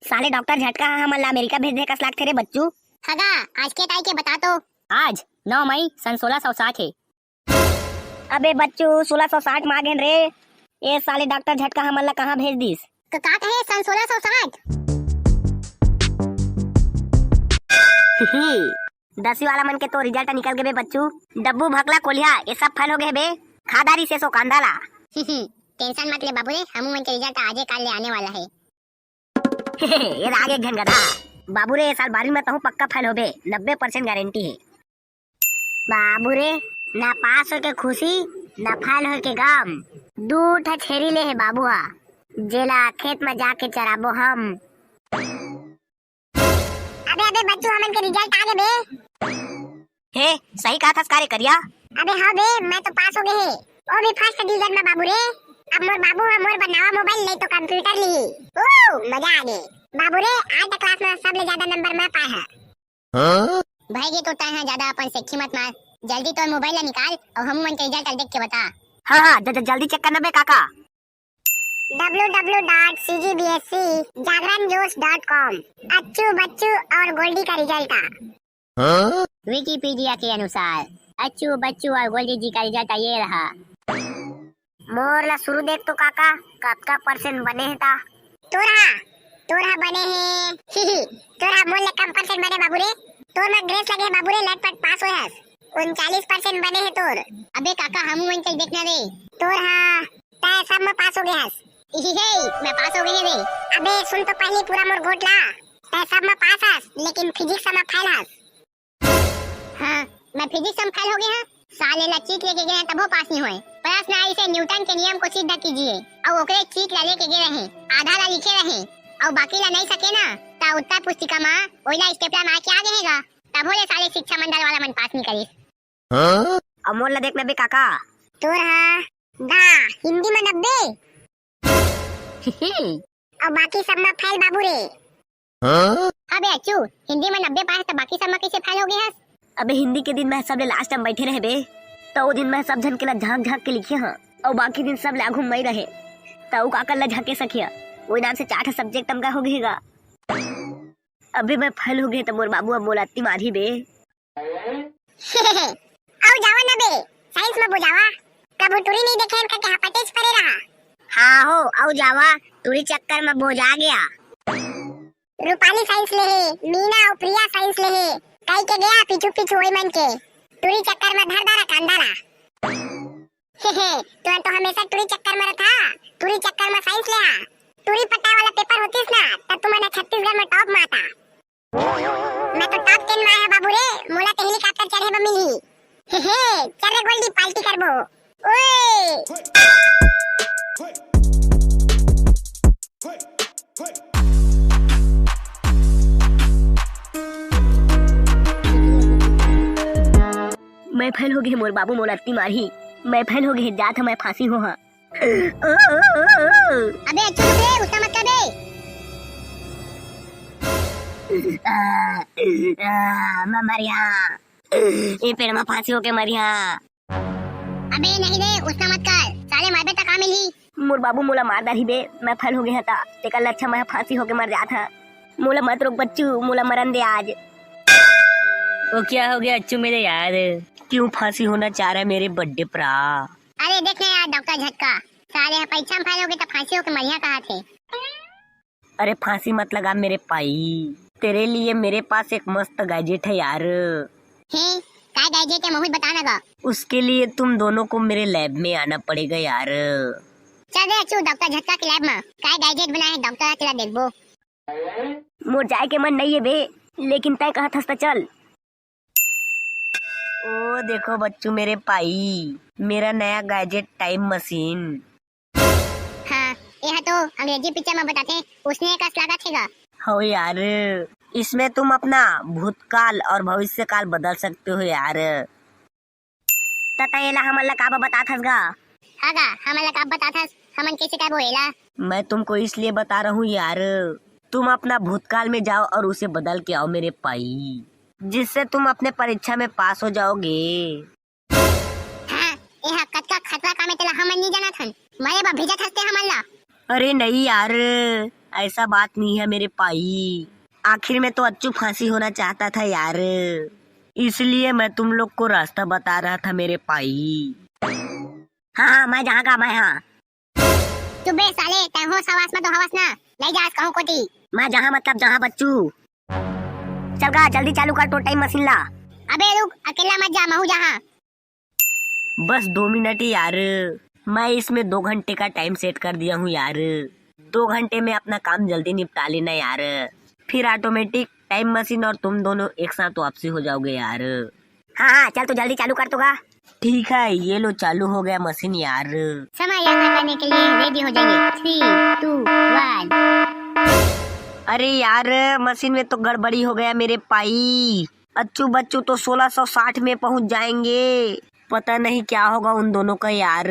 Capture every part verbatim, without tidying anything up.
साले डॉक्टर झटका ह हमन ला अमेरिका भेज दे कस लागथे रे बच्चू। हगा, आज के तारीख हे बता तो। आज नौ मई सन सोलह सौ साठ हे। अबे बच्चू, सोलह सौ साठ मा गेन रे। ए साले डॉक्टर झटका हमन ला कहाँ भेज दिस? तो का कहे सन सोलह सौ साठ? दसवीं वाला मन के तो रिजल्ट निकल गे बे बच्चू। डब्बू भकला कोलिया, ये सब फेल हो गए बे। खादारी से सो कांदा ला। टेंशन मत ले बाबू रे, हमू मन के रिजल्ट आजे काल ले आने वाला है। ये आगे एक झन गधा। बाबू रे, ये साल बारहवीं में तहूँ पक्का फेल होबे, नब्बे परसेंट गारंटी है। बाबू रे, ना पास होके खुशी, ना फेल होके गम। दू ठा छेरी ले हे बाबू हा, जेला खेत में जाके चराबो हम। अबे, अबे बच्चू, हमन के रिजल्ट आ गे बे। हे, सही कहा थस का रे करिया? अबे हाँ बे, मैं तो पास हो गए हे, वो भी फर्स्ट डिवीजन में बाबू रे। अब मोर बाबू ह मोर बर नवा मोबाइल ले तो कंप्यूटर ली। ओ, मजा आ गे बाबू रे। आज तक क्लास में सबले ज्यादा नंबर मैं पाए हा। हाँ? भाई ये तो तय है, ज्यादा अपन सेक्सी मत मार। जल्दी तोर मोबाइल ला निकाल और हमू मन के रिजल्ट देख के बता। हाँ हाँ, ज-, ज-, जल्दी चेक करना बे काका। W W dot C G B S C Jagran Josh dot com. अच्छू बच्चू और गोल्डी का रिजल्ट आ। हाँ? विकिपीडिया के अनुसार अच्छू बच्चू और गोल्डी जी का रिजल्ट ये रहा। मोर ला शुरू देख तो काका, कतका परसेंट बने हे ता? तोरा, तोरा बने हे। तोरा मोर ले कम परसेंट बने बाबू रे। तोर मा ग्रेस लगे हे बाबू रे, लटपट पास होय हस। उनचालीस परसेंट बने हे तोर। अबे काका, हमू मन के देखना रे। तोर हा, तै सब में पास हो गए हस। इही हे, मैं पास हो गए रे। अबे सुन तो पहली पूरा मोर गोठ ला। तै सब में पास हस, लेकिन फिजिक्स में फेल हस। हाँ, मैं फिजिक्स में फेल हो गए हाँ। साले ला चीट लेके गए हैं, तभो पास नहीं होए। प्रश्न आई से न्यूटन के नियम को सिद्ध कीजिए। और ओकरे चीट ला लेके गए रहे, आधा ला लिखे रहे, और बाकी ला नहीं सके ना, ता उत्तर पुस्तिका मा ओइला स्टेपलर मार के आ गए गा। तभो ले साले शिक्षा मंडल वाला मन पास नहीं करिस। हाँ? अब मोर ला देखना बे काका। तोर हा गा, हिंदी में नब्बे। और बाकी सब में फेल बाबू रे। हाँ? अबे अच्छू, हिंदी में नब्बे पाए त बाकी सब में कैसे फेल हो गए हस? अबे हिंदी के दिन मैं सबले लास्ट में बैठे रहे बे, तो वो दिन मैं सब झन के ला झांक झांक के लिखे हाँ, और बाकी दिन सब ले आगू में रहे, तो वो काकर ला झांके सकिया, वो नाम से चार ठा सब्जेक्ट हमका हो गएगा। अबे मैं फेल हो गए तो मोर बाबू अब मोला अत्ती मारही बे। अउ जावा न बे, साइंस में बोजावा। कभू टूरी नहीं देखे हन करके हपटेच परे रहा। हाँ हो, अउ जावा, टूरी चक्कर में बोजा गया। रूपाली साइंस ले हे, मीना अउ प्रिया साइंस ले हे, कई के गया पीछू पीछू वही मन के। टूरी चक्कर में धर दारा कांदारा। तुमन तो हमेशा टूरी चक्कर में रहता, टूरी चक्कर में साइंस ले हा। टूरी पटाए वाला पेपर होतीस ना, तब तुमन छत्तीसगढ़ में टॉप में आता। मैं तो टॉप टेन में आया बाबू रे, मोला तो हेलीकॉप्टर चढ़े बर मिलही। हे हे, चल रे गोल्डी, पार्टी करबो। ओए। मैं फेल हो गए, मोर बाबू मोला अत्ती मारही। मैं फेल हो गए, जात ह मैं फांसी हो हा। अबे अच्छू रुक रे, गुस्सा मत कर बे। आ, आ, मैं मर गया। ए पेड़ में फांसी होके मर गया। अबे नहीं रे, गुस्सा मत कर, साले मरबे त का मिलही? मोर बाबू मोला मार डारही बे, मैं फेल हो गया था, तेकर ले अच्छा मैं फांसी होके मर जात हा। मोला मत रोक बच्चू, मोला मरन दे आज। वो क्या हो गया अच्छू मेरे यार? क्यों फांसी होना चाह रहा है मेरे बड्डे भरा? अरे देख ना यार डॉक्टर झटका, साले ह परीक्षा में फेल हो गए तो फांसी होके मरिया कहा थे। अरे फांसी मत लगा मेरे भाई, तेरे लिए मेरे पास एक मस्त गैजेट है यार। हे, काय गैजेट है महूँ ल बता ना गा। उसके लिए तुम दोनों को मेरे लैब में आना पड़ेगा यार। चल रे अच्छू डॉक्टर झटका के लैब में, काय गैजेट बनाए है डॉक्टर, तेला देखबो। मोर जाए के मन नहीं है बे, लेकिन तय कहत हस त चल। ओ देखो बच्चू मेरे भाई, मेरा नया गैजेट टाइम मशीन। हाँ, यह तो अंग्रेजी पिक्चर में बताते, उसने कस लागत है गा। हो यार, इसमें तुम अपना भूतकाल और भविष्यकाल बदल सकते हो यार। त तैं एला हमन ला काबर बतात हस गा? हाँ गा, हमन ला काबर बतात हस? हमन कैसे करबो एला? मैं तुमको इसलिए बता रहा हूँ यार, तुम अपना भूतकाल में जाओ और उसे बदल के आओ मेरे भाई, जिससे तुम अपने परीक्षा में पास हो जाओगे। हाँ, एहा कतका खतरा काम ए तेला हमन नी जानत हन। मरे बर भेजत हस ते हमन ला। अरे नहीं यार, ऐसा बात नहीं है मेरे पाई। आखिर में तो अच्छू फांसी होना चाहता था यार, इसलिए मैं तुम लोग को रास्ता बता रहा था मेरे पाई। हाँ हाँ, मैं जहाँ का मैं हाँ। चुप बे साले, तै होश हवास में तो हवस ना, नहीं जास कहूँ कोती। मैं जहाँ मतलब जहाँ बच्चू। चल गा, जल्दी चालू कर तो टाइम मशीन ला। अबे रुक, अकेला मत जा, महू जहाँ। बस दो मिनट ही यार, मैं इसमें दो घंटे का टाइम सेट कर दिया हूँ यार। दो घंटे में अपना काम जल्दी निपटा लेना यार, फिर ऑटोमेटिक टाइम मशीन और तुम दोनों एक साथ वापसी हो जाओगे यार। हाँ हाँ, चल तू जल्दी चालू कर तो गा। ठीक है, ये लो, चालू हो गया मशीन यार। समय यात्रा करने के लिए रेडी हो जाइए। थ्री, टू, वन। अरे यार, मशीन में तो गड़बड़ी हो गया मेरे पाई। अच्छू बच्चू तो सोलह सौ साठ में पहुंच जाएंगे। पता नहीं क्या होगा उन दोनों का यार।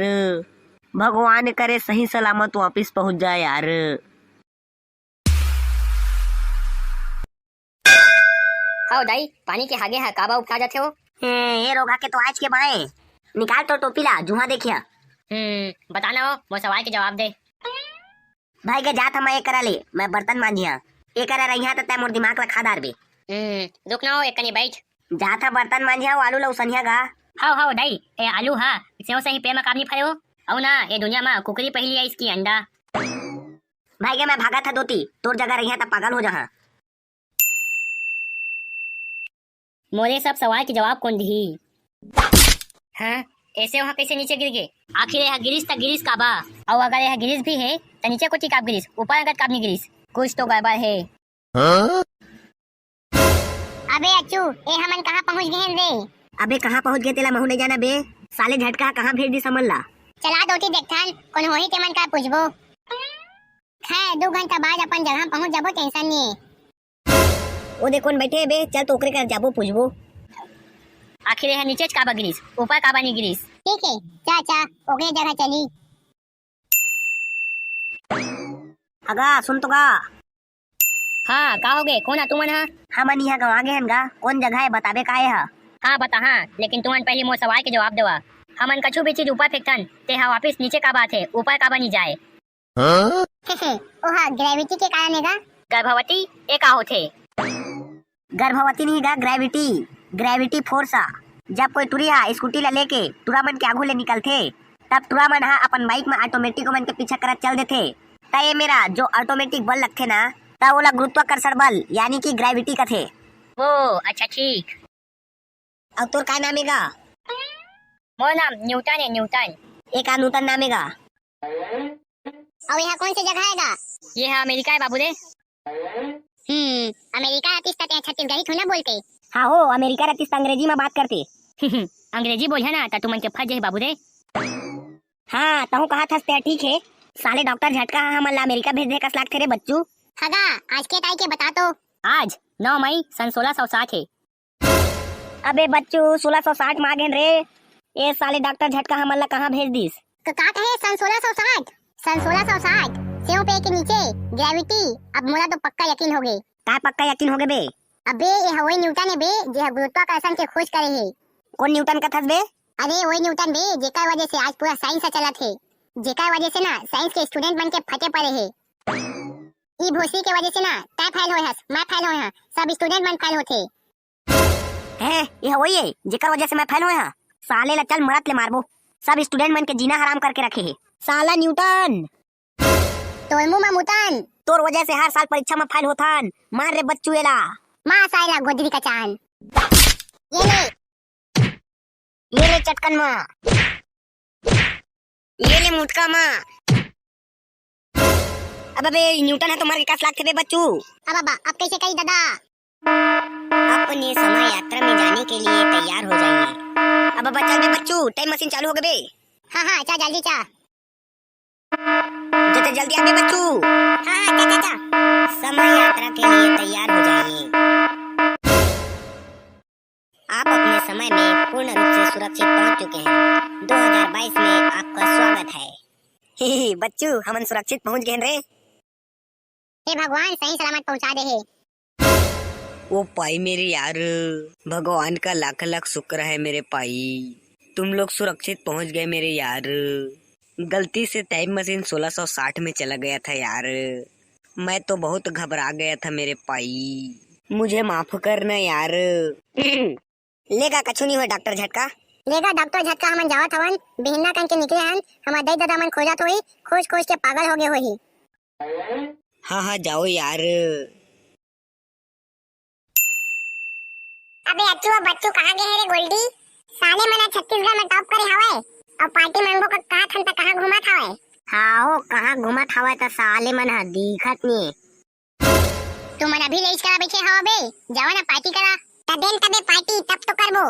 भगवान करे सही सलामत वापस पहुंच जाए यार। हव दाई, पानी के हागे हा काबा उपटा जाथे हो? ए, ए रोगा के तो आज के बाए। निकाल तो टोपी ला, जुहा देखिया। हम्म, बता ना हो, मोर सवाल के जवाब दे। भाई के जात हम एक करा ले, मैं बर्तन मांजिया। एक करा रहिया त तै मोर दिमाग ला खा डारबे। हम्म, रुक ना हो, एक कनी बैठ। जात हा बर्तन मांजिया, आलू ला उसनिया गा। हव, हव दाई, ए आलू हा, सेव सही पेड़ मा काब नी फरे हो? अउ ना, ए दुनिया मा कुकरी पहिली आइस की अंडा। भाई के मैं भागत हा दोती, तोर जगह रहिया त पागल हो जहा। मोरे सब सवाल के जवाब कोन दिही? हाँ, ऐसे वहाँ कैसे नीचे गिर गए? आखिर यह गिरिस त गिरिस काबा? अउ अगर यह गिरिस भी है, त नीचे कोती काब गिरिस, ऊपर अंगत काब नहीं गिरिस? कुछ तो गड़बड़ है। अबे अच्छू, ए हमन कहाँ पहुँच गए हैं रे? अबे कहाँ पहुँच गए तेला महू नहीं जाना बे। साले झटका कहाँ भेज दिस हमन ला? चला दोती देखथन, कोन होही तेमन का पूछबो। खैर, दो घंटा बाद अपन जगह पहुँच जाबो, टेंशन नहीं है। ओ दे कोन बैठे हे बे, चल तो ओकरे कर जाबो, पूछबो। आखिर यह नीचे च काबा गिरिस, ऊपर काबा नहीं गिरिस? ठीक है, चा चा, ओकरे जगह चली। हगा, सुन तो गा। हाँ, का हो गे? कोन आ तुमन हा? हमन इहाँ गवा गे हन गा, कोन जगह है बताबे का ए हा? हाँ, बता हाँ, लेकिन तुमन पहली मोर सवाल के जवाब देवा। हमन कछु भी चीज ऊपर फेंकथन, ते हा वापिस नीचे काबा आथे, ऊपर काबा नहीं जाए? ओहा ग्रेविटी के कारण हे गा। गर्भवती ए का होथे? गर्भवती नहीं गा, ग्रेविटी, ग्रेविटी फोर्स। जब कोई टुरी हा स्कूटी ला लेके टुरा मन के आगू ले निकलथे, तब टुरा मन हा अपन बाइक में ऑटोमेटिक ओमन के पीछा करत चल देथे। त ये मेरा जो ऑटोमेटिक बल लगथे ना, त ओला गुरुत्वाकर्षण बल यानी कि ग्रेविटी कथे। ओ अच्छा, ठीक। अउ तोर का नाम हे गा? मोर नाम न्यूटन हे, न्यूटन। ए का नूतन नाम हे गा? अउ एहा कोन से जगह हे गा? ये हा अमेरिका हे बाबू रे। हम्म, अमेरिका रतिस त तें छत्तीसगढ़ी थोड़ी ना बोलते। हाँ हो, अमेरिका रतिस त अंग्रेजी में बात करते। अंग्रेजी बोलिया ना त तुमन के फंस जाही बाबू रे। हाँ, तहूँ कहा थस ते ठीक हे। साले डॉक्टर झटका हा हमन ला अमेरिका भेज दे कस लागथे रे बच्चू। हगा, आज के तारीख के बता तो। आज नौ मई सन सोलह सौ साठ हे। अबे बच्चू, सोलह सौ साठ में आ गेन रे। ए साले डॉक्टर झटका हमन ला कहाँ भेज दिस? क-, का कहे सन सोलह सौ साठ? सन सोलह सौ साठ, सेव पे के नीचे ग्रेविटी। अब मोला तो पक्का यकीन हो गे। का पक्का यकीन हो गे बे? अबे, ए ह वही न्यूटन हे बे, जे ह गुरुत्वाकर्षण के खोज करे हे। कोन न्यूटन कथस बे? अरे, वही न्यूटन बे, जेकर वजह से आज पूरा साइंस ह चलत हे, जेकर वजह से ना साइंस के स्टूडेंट मन के फटे पड़े हे। ई भोसड़ी के वजह से ना तै फेल होए हस, मैं फेल होए हस, सब स्टूडेंट मन फेल होथे। हैं, ये वही है जेकर वजह से मैं फेल होए हस? साले ला चल मरत ले मारबो, सब स्टूडेंट मन के जीना हराम करके रखे हे साला न्यूटन। तोर मुंह में मुतन। तोर वजह से हर साल परीक्षा में फेल होथन। मार रे बच्चू एला। मार साला गोदरी का चान। ये ले। ये ले चटकन माँ। ये ले मुटका माँ। अब अबे न्यूटन ह तो मर के कस लागथे बे बच्चू। अब बाबा, अब कैसे कही दादा? अपने समय यात्रा में जाने के लिए तैयार हो जाइए। अब बाबा चल बे बच्चू, टाइम मशीन चालू हो गए बे। हाँ हाँ, चा जल्दी चा। जते जल्दी आ बे बच्चू। हाँ हाँ, चा चा चा। समय यात्रा के लिए तैयार हो जाइए। आप अपने समय में पूर्ण रूप से सुरक्षित पहुंच चुके हैं। दो हज़ार बाईस में आपका स्वागत है। ही, ही, बच्चू, हमन सुरक्षित पहुंच गए रे। हे भगवान, सही सलामत पहुंचा दे हे। ओ पाई मेरे यार, भगवान का लाख लाख शुक्र है मेरे पाई, तुम लोग सुरक्षित पहुंच गए मेरे यार। गलती से टाइम मशीन सोलह सौ साठ में चला गया था यार। मैं तो बहुत घबरा गया था मेरे पाई, मुझे माफ करना यार। लेगा कछु नहीं हो डॉक्टर झटका। लेगा डॉक्टर झटका, हमन जावत हवन, बिहन्ना कन के निकले हन, हमर दई ददा मन खोजत होही, खोज खोज के पागल हो गए होही। हाँ हाँ जाओ यार। अबे अच्छू, अब बच्चू कहाँ गए हे रे गोल्डी? साले मन ह छत्तीसगढ़ में टॉप करे हवय, अउ पार्टी मांगबो का कहत हन त कहाँ घूमत हवय? हाँ हो, कहाँ घूमत हवय त साले मन ह दिखत नहीं। तुमन अभी लेज करा बैठे हव बे, जावा ना पार्टी करा। त देन तबे पार्टी, तब तो करबो।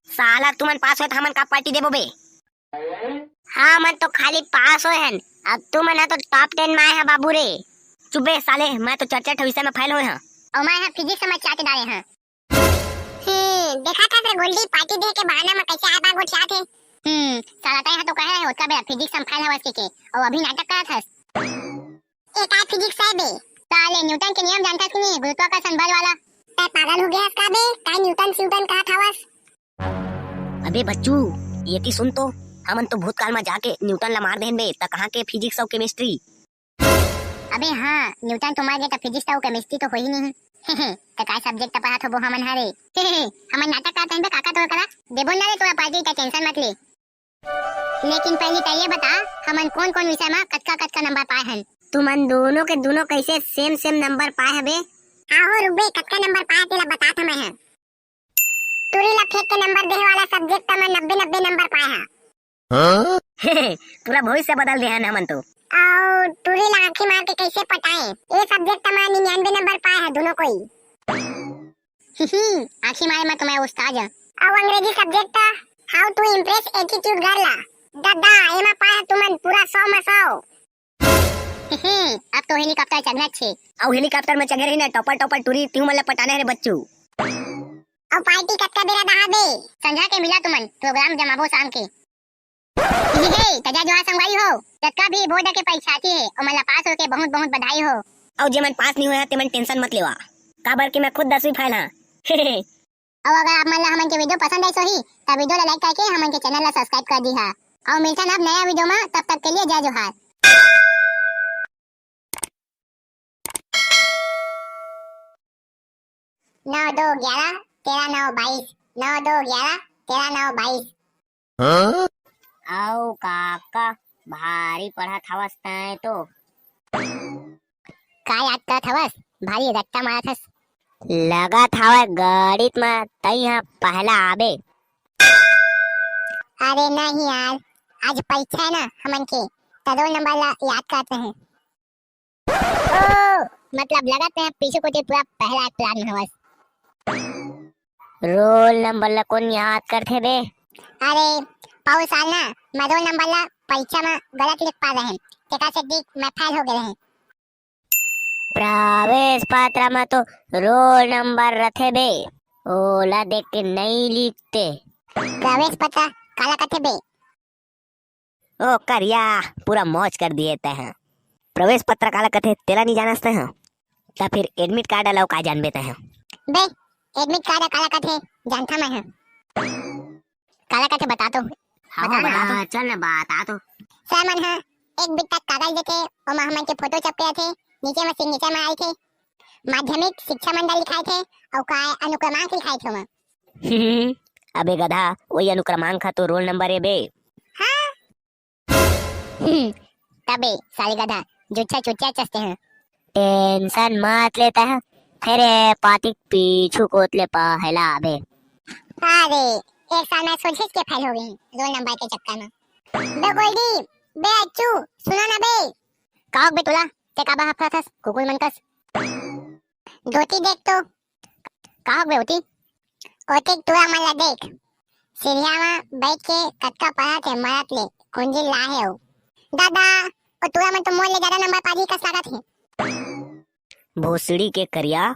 साला तुमन पास होय त हमन का पार्टी देबो बे? हाँ, मन तो खाली पास होए हन, अब तुमन ह तो टॉप टेन में आए ह बाबू रे। चुप बे साले, मैं तो चार चार ठो विषय में फेल होए हं। अउ मैं ह फिजिक्स में चाट डाले हं। हम्म, देखा था रे गोल्डी, पार्टी दे के बहाना में कैसे आधा गोठियात हे। हम्म, साला तैं ह तो कहे रहे ओतका बेरा फिजिक्स में फेल हवस के, के, अउ अभी नाटक करत हस। ए का फिजिक्स है बे? साले न्यूटन के नियम जानथस कि नहीं, गुरुत्वाकर्षण बल वाला? तैं पागल हो गया हस का बे? काय न्यूटन स्यूटन कहत हवस? अबे बच्चू, ये की सुन तो, हमन तो भूतकाल में जाके न्यूटन ला मार देहन बे, त कहाँ के फिजिक्स अउ केमिस्ट्री? अबे हाँ, न्यूटन तो मर गए त फिजिक्स अउ केमिस्ट्री तो हो ही नहीं। त काय सब्जेक्ट पढ़ात होबो हमन हरे? हमन नाटक करत हन बे, काका तोर करा देबो ना रे तोरा पार्टी, त टेंशन मत ले। लेकिन पहली त ये बता, हमन कौन कौन विषय में कतका कतका नंबर पाए हन? तुमन दोनों के दोनों कैसे सेम सेम नंबर पाए हबे? हाँ हो रुबे, कतका नंबर पाए तेला बतात हमें है। टूरी ला फेंक के नंबर देहे वाला सब्जेक्ट में नब्बे नब्बे नंबर पाए हा। हाँ? पूरा भविष्य बदल दे हन हमन तो। अउ टूरी ला आंखी मार के कैसे पटाए, ए सब्जेक्ट में निन्यानवे नंबर पाए हा दोनों कोई। ही ही, आंखी मारे में तुम्हें उस्ताद है। अउ अंग्रेजी subject how to impress attitude girl ला। दादा, एमा पाए हा तुमन पूरा सौ में सौ। अब तो हेलीकॉप्टर चघना छे। अउ हेलीकॉप्टर में चघे रही ना, टॉपर टॉपर टूरी, तिहू मन ला पटाना हे रे बच्चू। अउ पार्टी कतका बेरा दहा बे? संझा के मिला तुमन, प्रोग्राम जमाबो शाम के। हे, तजा जोहार संगवारी हो, जतका भी बोर्ड के परीक्षार्थी हे, ओमन ला पास होके बहुत बहुत बधाई हो। अउ जेमन पास नहीं होया, तेमन टेंशन मत लेवा, काबर कि मैं खुद दसवीं फेल हां। अउ अगर आप मन ला हमन के वीडियो पसंद आइस होही, त वीडियो ला लाइक करके हमन के चैनल ला सब्सक्राइब कर दिहा। अउ मिलथन अब नया वीडियो मा, तब तक के लिए जय जोहार। नौ दो ग्यारह, तेरह नौ बाईस, नौ दो ग्यारह, तेरह नौ बाईस। हाँ? अउ काका, भारी पढ़त हवस तैं तो। का याद करत हवस? भारी रट्टा मारत हस। लगत हवय गणित म तइहा पहला आबे। अरे नहीं यार, आज परीक्षा है ना हमन के, त रोल नंबर ला याद करत रहे। ओ, मतलब लगत हे पीछू कोती पूरा पहला क्लास में हवस। रोल नंबर ला कोन याद करथे बे? अरे, पउर साल ना, मैं रोल नंबर ला परीक्षा में गलत लिख पाए रहें, तेकर सेती मैं फेल हो गए रहें। प्रवेश पत्र में तो रोल नंबर रथे बे, ओला देख के नई लिखते। प्रवेश पत्र काला कथे बे? ओ करिया, पूरा मौज कर दिए तैं ह। प्रवेश पत्र काला कथे, तेला नहीं जानस तैं ह? त फिर एडमिट कार्ड अलाउ का जानबे तैं ह? बे, एडमिट कार्ड काला कथे, जानथा मैं ह। काला कथे बता तो। हाँ, बता ना, बता तो। हाँ, चल ना, बता तो। सर मन ह एक बित्ता कागज देथे, ओमा हमन के फोटो चपके रथे, नीचे म सिग्नेचर म आइथे, माध्यमिक शिक्षा मंडल लिखाइथे, अउ काय अनुक्रमांक लिखाइथे ओमा। अबे गधा, वही अनुक्रमांक ह तो रोल नंबर ए बे। हाँ। हम्म, तबे साले गधा, जुच्छा चुटिया चसते हैं। टेंशन मत लेता है, तेरे पातिक पीछू कोत ले पहला आबे। अरे, एक साल में सोझेच के फेल हो गई, रोल नंबर के चक्कर में। बे गोल्डी, बे अच्छू, सुनो ना बे। का हो बे तोला, ते का बहाफत हस, कुकुर मन कस? धोती देख तो। का हो बे ओती? ओती टूरा मन ला देख। सीढ़िया म बइठ के कतका पढ़त हे, मरत ले कुंजी लाहे हो। दादा, ओ टूरा मन तो मोर ले ज्यादा नंबर पाही कस लागत हे। भोसड़ी के करिया,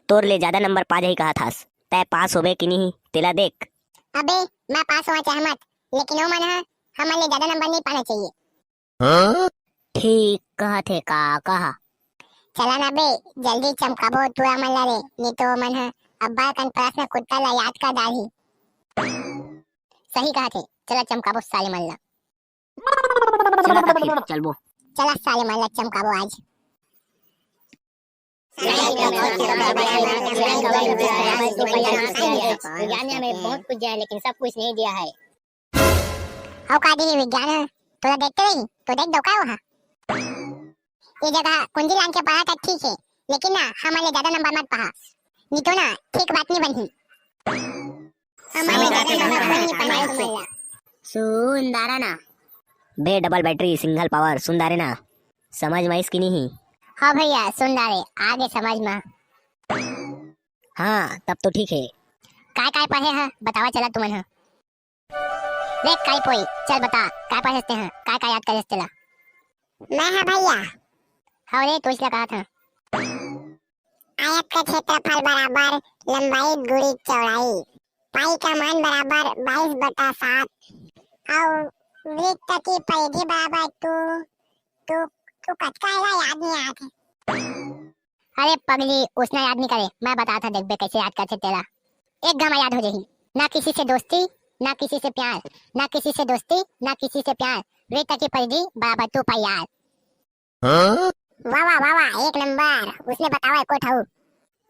तोर ले ज्यादा नंबर पा जाही कहत हस। तै पास होबे कि नहीं, तेला देख। अबे, मैं पास होवा चाहे मत, लेकिन ओ मन ह हमन ले ज्यादा नंबर नहीं पाना चाहिए। हाँ? ठीक कहत हे काका ह। चला ना बे, जल्दी चमकाबो टूरा मन ला रे, नी तो मन ह अब्बड़ कन प्रश्न कुत्ता ला याद कर डारही। सही कहत हे, चला चमकाबो साले मन ला। चला त फिर चलबो। चला साले मन ला चमकाबो आज। विज्ञान ने हमें बहुत कुछ दिया है, लेकिन सब कुछ नहीं दिया है। अउ का दिही विज्ञान ह? तोला देखते रही तो देख दो का वहाँ। ये जगह कुंजी लान के पढ़ा त ठीक है, लेकिन ना हमन ले ज्यादा नंबर मत पहा, नहीं तो ना ठीक बात नहीं बनही। हमन ले ज्यादा नंबर कोई नहीं पढ़ाए तुमन ला। सुन डारे ना। बे डबल बैटरी सिंगल पावर सुन डारे ना। समझ में आइस कि नहीं? हाँ भैया सुन डारे, आगे समझ में। हाँ तब तो ठीक है। काय काय पढ़े ह बतावा चला तुमन ह। रे काई पोई, चल बता, काय पढ़े हस तें ह? काय काय याद करे हस तेला? मैं ह भैया। हव रे, तोइच ला कहत हं। आयत का क्षेत्रफल बराबर लंबाई गुणित चौड़ाई, पाई का मान बराबर बाईस बटा सात, अउ वृत्त की परिधि बराबर तू, तू, तू कतका एला याद नहीं आत हे। अरे पगली, उसना याद नहीं करे, मैं बतात हं, देखबे कैसे याद करथे तेला। एक घमा याद हो जाही। ना किसी से दोस्ती, ना किसी से प्यार, ना किसी से दोस्ती, ना किसी से प्यार। वृत्त की परिधि बराबर तू पाई यार। हाँ? वाह, वाह, वाह, वाह, एक नंबर। उसने बतावा एको ठऊ।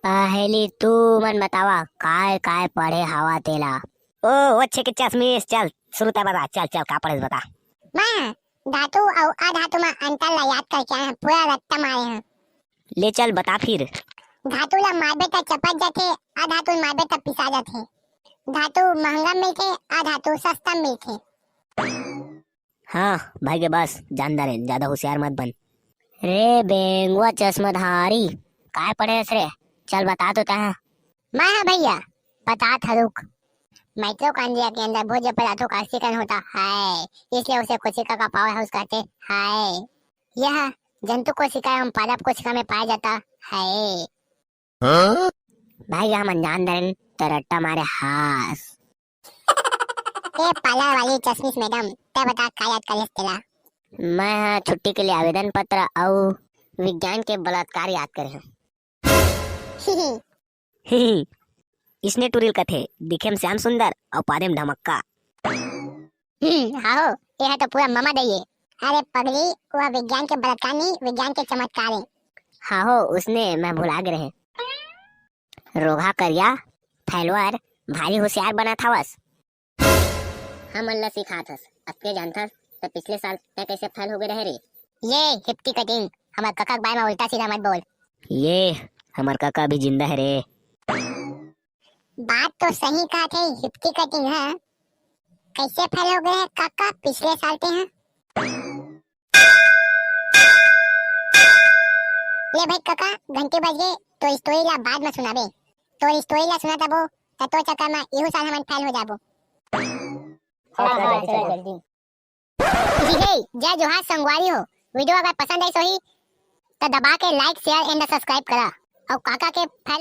पहली तू मन बतावा, काय, काय पढ़े हवा तेला? ओ, ओ, छे के चश्मिश, चल, शुरू तैं बता, चल, चल, का पढ़े बता। मैं धातु अउ अधातु म अंतर ला याद करके आए हं, पूरा रट्टा मारे हं। ले चल बता फिर। धातु ला मारबे त चपक जाथे, अधातु मारबे त पिसा जाथे। धातु महंगा मिलथे, अधातु सस्ता मिलथे। हाँ भाई के बस, जान डारेन, ज्यादा होशियार मत बन। रे बेंगवा चश्माधारी, काय पढ़े हस रे? चल बता तो तैं। मैं ह भैया, बतात हं रुक। माइटोकॉन्ड्रिया के अंदर भोज्य पदार्थों का आक्सीकरण होता है, इसलिए उसे कोशिका का पावर हाउस कहते हैं। यह जंतु कोशिका एवं पादप कोशिका में पाया जाता है। हाँ? भाई हमन जान डारेन, त रट्टा मारे हास। ए पार्लर वाली चश्मिश मैडम, तैं बता का याद करे हस तेला? मैं ह छुट्टी के लिए आवेदन पत्र अउ विज्ञान के बलात्कार याद करे हंव। इसने टूरी ल कथे, दिखे म श्याम सुंदर अउ पादे म धमक्का। हम्म, हाहो, ये ह तो पूरा ममा दई ए। अरे पगली, वह विज्ञान के बलात्कार नहीं, विज्ञान के चमत्कार है। हाहो, उसने मैं भुला गे रहे। रोगहा करिया, फैलवर, भारी होशियार बनत हवस। हमन ला सिखात हस, अतके जानथस, त पिछले साल तैं कैसे फैल हो गे रहे रे? ये हिप्टी कटिंग, हमर कका के बारे म उल्टा सीधा मत बोल। ये हमर कका अभी जिंदा है रे। बात तो सही कहत हे हिप्टी कटिंग ह। कैसे फैल हो गे हे कका पिछले साल तैं ह? ले भाई कका, घंटी बज गे, तोर स्टोरी ला बाद म सुनाबे। तोर स्टोरी ला सुनत हबो, त तोर चक्कर म इहू साल हमन फैल हो जाबो। हाँ, हाँ, चला जल्दी। जी हे, जय जोहार संगवारी हो। वीडियो अगर पसंद आइस होही, त दबा के like, share and subscribe करा। अउ काका के फैल